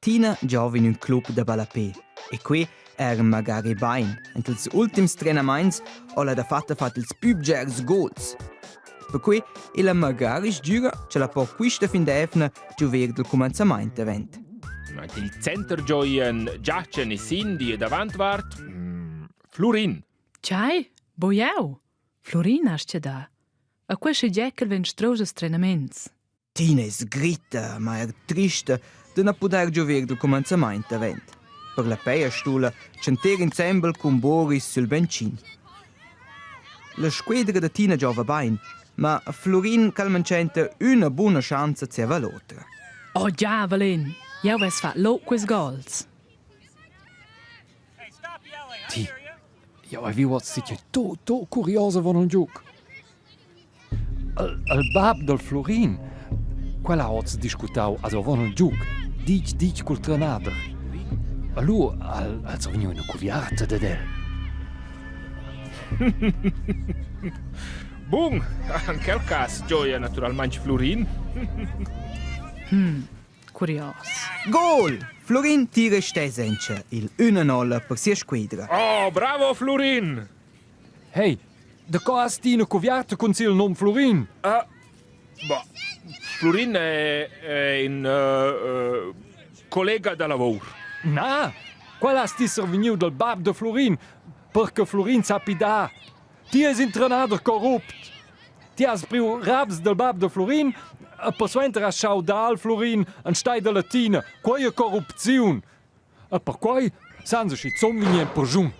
Tina giova in ün club da ballapè e que er magari bain. Ent ils ultims trenamaints ho la dafatta fat ils pü bgers gols. Perquei ella magari sgüra cha la po quista fin d'eivna giover dal cumanzamaint davent. Il center gioien Giachen e Cindy e davantvart mm, Flurin. Tgei? Bo jeu? Florin has da. A questo Jekyll vegn strus als trenaments. Tina es gritta, ma er trista da na pudair giover dal cumanzamaint davent. Per la peja stula tschanter insembel cun Boris sül bencin. La squedra da Tina giova bain, ma Flurin calmanchenta üna buna schanza zieva l'otra. Oh giavelin, jau vess fat lo quels gols. Ti, jau hai viu oz che to to curiosa von un giuc. Al bab dal Florin, quel ha oz discutau ad avon il giug, ditg ditg cul trenader. Lu al al survegniu ina cuviarta dad el. Bun, en quel cas gioia naturalmaing Flurin. Hmm, curios. Gol! Florin tira stesencha il 1-0 per sia squadra. Oh, bravo Flurin! Hey, da co has ti ina cuviarta cun sil num Flurin? Uh, bah, Flurin è, è in uh, uh, collega da lavur. Na, quella has ti survegniu dal bab da Flurin, perche Flurin sappi dar. Ti es in trenader corrupt. Ti has priu raps dal bab da Flurin e persuenter has schau dal Flurin enstagl dalla Tina. Quei è corrupziun. E perquai san se schizun vegnir en perschun.